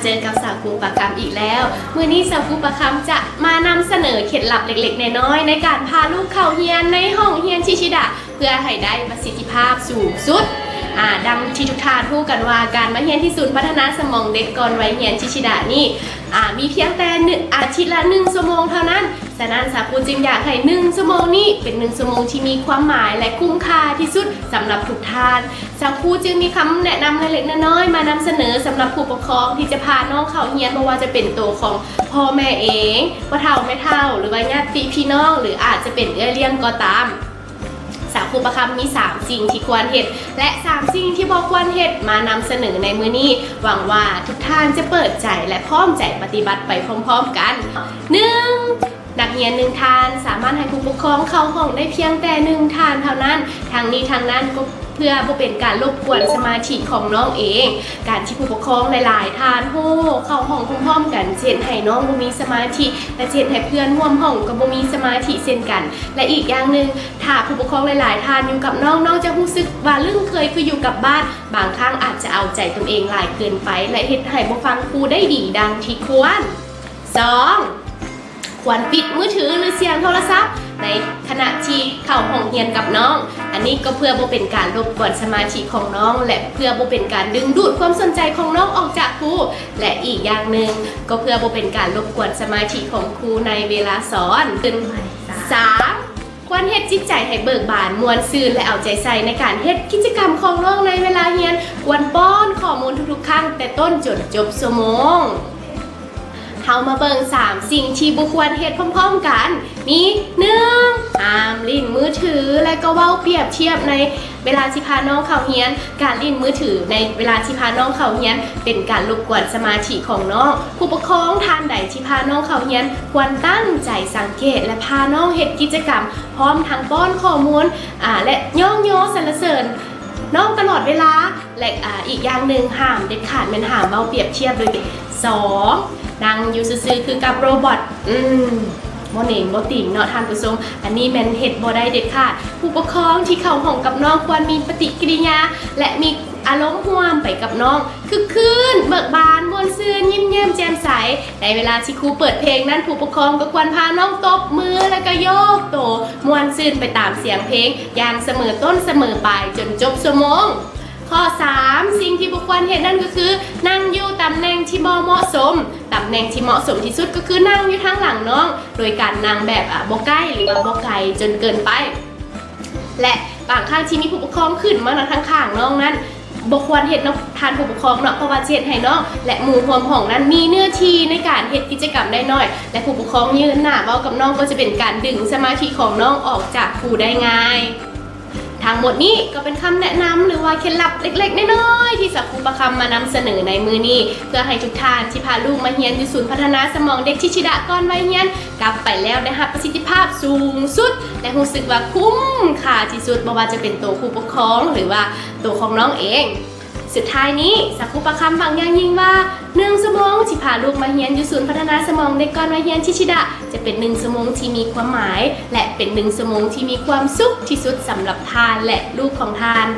ເຈີກັບສາວຄູປາຄຳອີກແລ້ວ. ມື້ນີ້ສາວຄູປາຄຳຈະມານຳສະເໜີເຄັດລັບເລັກໆນ້ອຍໆ ໃນການພາລູກເຂົ້າຮຽນໃນຫ້ອງຮຽນຊິຊິດະ ເພື່ອໃຫ້ໄດ້ປະສິດທິພາບສູງສຸດ. ອາ ດັ່ງທີ່ທຸກທ່ານຮູ້ກັນວ່າ ການມາຮຽນທີ່ສູນພັດທະນາສະໝອງເດັກກ່ອນໄວຮຽນຊິຊິດະນີ້ ອາ ມີພຽງແຕ່ໜຶ່ງ ອາທິດລະໜຶ່ງຊົ່ວໂມງເທົ່ານັ້ນ. ສະນັ້ນ ສາວຄູຈຶ່ງຢາກໃຫ້ໜຶ່ງຊົ່ວໂມງນີ້ເປັນໜຶ່ງຊົ່ວໂມງທີ່ມີຄວາມໝາຍ ແລະ ຄຸ້ມຄ່າທີ່ສຸດສຳລັບທຸກທ່ານ. ສາວຄູຈຶ່ງມີຄຳແນະນຳເລັກໆນ້ອຍໆມານຳສະເໜີສຳລັບຜູ້ປົກຄອງທີ່ຈະພານ້ອງເຂົ້າຮຽນ, ບໍ່ວ່າຈະເປັນໂຕຂອງພໍ່ແມ່ເອງ, ພໍ່ເຖົ້າແມ່ເຖົ້າ ຫຼືວ່າຍາດຕິພີ່ນ້ອງ ຫຼືອາດຈະເປັນເອື້ອຍລ້ຽງກໍຕາມ. ສາວຄູປະຄຳມີສາມສິ່ງທີ່ຄວນເຮັດ ແລະ ສາມສິ່ງທີ່ບໍ່ຄວນເຮັດ ມານຳສະເໜີໃນມື້ນີ້. ຫວັງວ່າທຸກທ່ານຈະເປີດໃຈ ແລະ ພ້ອມໃຈປະຕິບັດໄປພ້ອມໆກັນ. ໜຶ່ງ ນັກຮຽນໜຶ່ງທ່ານສາມາດໃຫ້ຜູ້ປົກຄອງເຂົ້າຫ້ອງໄດ້ພຽງແຕ່ໜຶ່ງທ່ານເທົ່ານັ້ນ. ທັງນີ້ທັງນັ້ນກໍເພື່ອບໍ່ເປັນການລົບກວນສະມາທິຂອງນ້ອງເອງ. ການທີ່ຜູ້ປົກຄອງຫຼາຍໆທ່ານໂຫ່ເຂົ້າຫ້ອງພ້ອມໆກັນ ຈະເຮັດໃຫ້ນ້ອງບໍ່ມີສະມາທິ ແລະ ຈະເຮັດໃຫ້ເພື່ອນຮ່ວມຫ້ອງກໍບໍ່ມີສະມາທິເຊັ່ນກັນ. ແລະ ອີກຢ່າງໜຶ່ງ ຖ້າຜູ້ປົກຄອງຫຼາຍໆທ່ານຢູ່ກັບນ້ອງ, ນ້ອງຈະຮູ້ສຶກວ່າລຶ້ງເຄີຍຄືຢູ່ກັບບ້ານ, ບາງຄັ້ງອາດຈະເອົາໃຈຕົນເອງຫຼາຍເກີນໄປ ແລະ ເຮັດໃຫ້ບໍ່ຟັງຄູໄດ້ດີດັ່ງທີ່ຄວນ. ສອງ ຄວນປິດມືຖື ຫຼື ສຽງໂທລະສັບໃນຂະນະທີ່ເຂົ້າຫ້ອງຮຽນກັບນ້ອງ. ອັນນີ້ກໍເພື່ອບໍ່ເປັນການລົບກວນສະມາທິຂອງນ້ອງ ແລະ ເພື່ອບໍ່ເປັນການດຶງດູດຄວາມສົນໃຈຂອງນ້ອງອອກຈາກຄູ. ແລະ ອີກຢ່າງໜຶ່ງ ກໍເພື່ອບໍ່ເປັນການລົບກວນສະມາທິຂອງຄູໃນເວລາສອນ. ສາມ ຄວນເຮັດຈິດໃຈໃຫ້ເບີກບານ, ມ່ວນຊື່ນ ແລະ ເອົາໃຈໃສ່ໃນການເຮັດກິດຈະກຳຂອງນ້ອງໃນເວລາຮຽນ. ຄວນປ້ອນຂໍ້ມູນທຸກໆຄັ້ງ ແຕ່ຕົ້ນຈົນຈົບຊົ່ວໂມງ. ເຮົາມາເບິ່ງສາມສິ່ງທີ່ບໍ່ຄວນເຮັດພ້ອມໆກັນ. ມີ ໜຶ່ງ ຫ້າມຫຼິ້ນມືຖື ແລະ ກໍເວົ້າປຽບທຽບໃນເວລາທີ່ພານ້ອງເຂົ້າຮຽນ. ການຫຼິ້ນມືຖືໃນເວລາທີ່ພານ້ອງເຂົ້າຮຽນ ເປັນການລົບກວນສະມາທິຂອງນ້ອງ. ຜູ້ປົກຄອງທ່ານໃດທີ່ພານ້ອງເຂົ້າຮຽນ ຄວນຕັ້ງໃຈສັງເກດ ແລະ ພານ້ອງເຮັດກິດຈະກຳ ພ້ອມທັງປ້ອນຂໍ້ມູນ ອາ ແລະ ຍ້ອງຍໍສັນລະເສີນນ້ອງຕະຫຼອດເວລາ. ແລະ ອາ ອີກຢ່າງໜຶ່ງ ຫ້າມເດັດຂາດແມ່ນຫ້າມເວົ້າປຽບທຽບໂດຍ. ສອງ ນັ່ງຢູ່ຊື່ໆຄືກັບໂຣບອດ ອືມ ບໍ່ເໜັງບໍ່ຕິງເນາະທ່ານຜູ້ຊົມ. ອັນນີ້ແມ່ນເຮັດບໍ່ໄດ້ເດັດຂາດ. ຜູ້ປົກຄອງທີ່ເຂົ້າຫ້ອງກັບນ້ອງຄວນມີປະຕິກິລິຍາ ແລະ ມີອາລົມຮ່ວມໄປກັບນ້ອງ. ຄຶກຄື້ນ, ເບີກບານ, ມ່ວນຊື່ນ, ຍິ້ມແຍ້ມແຈ່ມໃສ. ໃນເວລາທີ່ຄູເປີດເພງນັ້ນ, ຜູ້ປົກຄອງກໍຄວນພານ້ອງຕົບມື ແລະ ກໍໂຍກໂຕ ມ່ວນຊື່ນໄປຕາມສຽງເພງ ຢ່າງສະເໝີຕົ້ນສະເໝີປາຍຈົນຈົບຊົ່ວໂມງ. ຂໍ້ສາມ ສິ່ງທີ່ບໍ່ຄວນເຮັດນັ້ນກໍຄື ນັ່ງຢູ່ຕຳແໜ່ງທີ່ບໍ່ເໝາະສົມ. ຕຳແໜ່ງທີ່ເໝາະສົມທີ່ສຸດກໍຄືນັ່ງຢູ່ທາງຫຼັງນ້ອງ ໂດຍການນັ່ງແບບ ອາ ບໍ່ໃກ້ ຫຼືວ່າບໍ່ໄກຈົນເກີນໄປ. ແລະ ບາງຄັ້ງທີ່ມີຜູ້ປົກຄອງຂຶ້ນມານັ່ງທາງຂ້າງນ້ອງນັ້ນ ບໍ່ຄວນເຮັດເນາະທ່ານຜູ້ປົກຄອງເນາະ, ເພາະວ່າຈະເຮັດໃຫ້ນ້ອງ ແລະ ໝູ່ຮ່ວມຫ້ອງນັ້ນມີເນື້ອທີ່ໃນການເຮັດກິດຈະກຳໄດ້ໜ້ອຍ ແລະ ຜູ້ປົກຄອງຢືນໜ້າເວົ້າກັບນ້ອງ ກໍຈະເປັນການດຶງສະມາທິຂອງນ້ອງອອກຈາກຄູໄດ້ງ່າຍ. ທັງໝົດນີ້ກໍເປັນຄຳແນະນຳ ຫຼືວ່າເຄັດລັບເລັກໆນ້ອຍໆ ທີ່ສາວຄູປະຄຳມານຳສະເໜີໃນມື້ນີ້ ເພື່ອໃຫ້ທຸກທ່ານທີ່ພາລູກມາຮຽນຢູ່ສູນພັດທະນາສະໝອງເດັກຊິຊິດະກ່ອນໄວຮຽນ ກັບໄປແລ້ວໄດ້ຮັບປະສິດທິພາບສູງສຸດ ແລະ ຮູ້ສຶກວ່າຄຸ້ມຄ່າທີ່ສຸດ, ບໍ່ວ່າຈະເປັນໂຕຜູ້ປົກຄອງ ຫຼືວ່າໂຕຂອງນ້ອງເອງ. ສຸດທ້າຍນີ້ ສາວຄູປະຄຳຫວັງຢ່າງຍິ່ງວ່າ ໜຶ່ງຊົ່ວໂມງທີ່ພາລູກມາຮຽນຢູ່ສູນພັດທະນາສະໝອງເດັກກ່ອນໄວຮຽນຊິຊິດະ ຈະເປັນໜຶ່ງຊົ່ວໂມງທີ່ມີຄວາມໝາຍ ແລະ ເປັນໜຶ່ງຊົ່ວໂມງທີ່ມີຄວາມສຸກທີ່ສຸດສຳລັບທ່ານ ແລະ ລູກຂອງທ່ານ.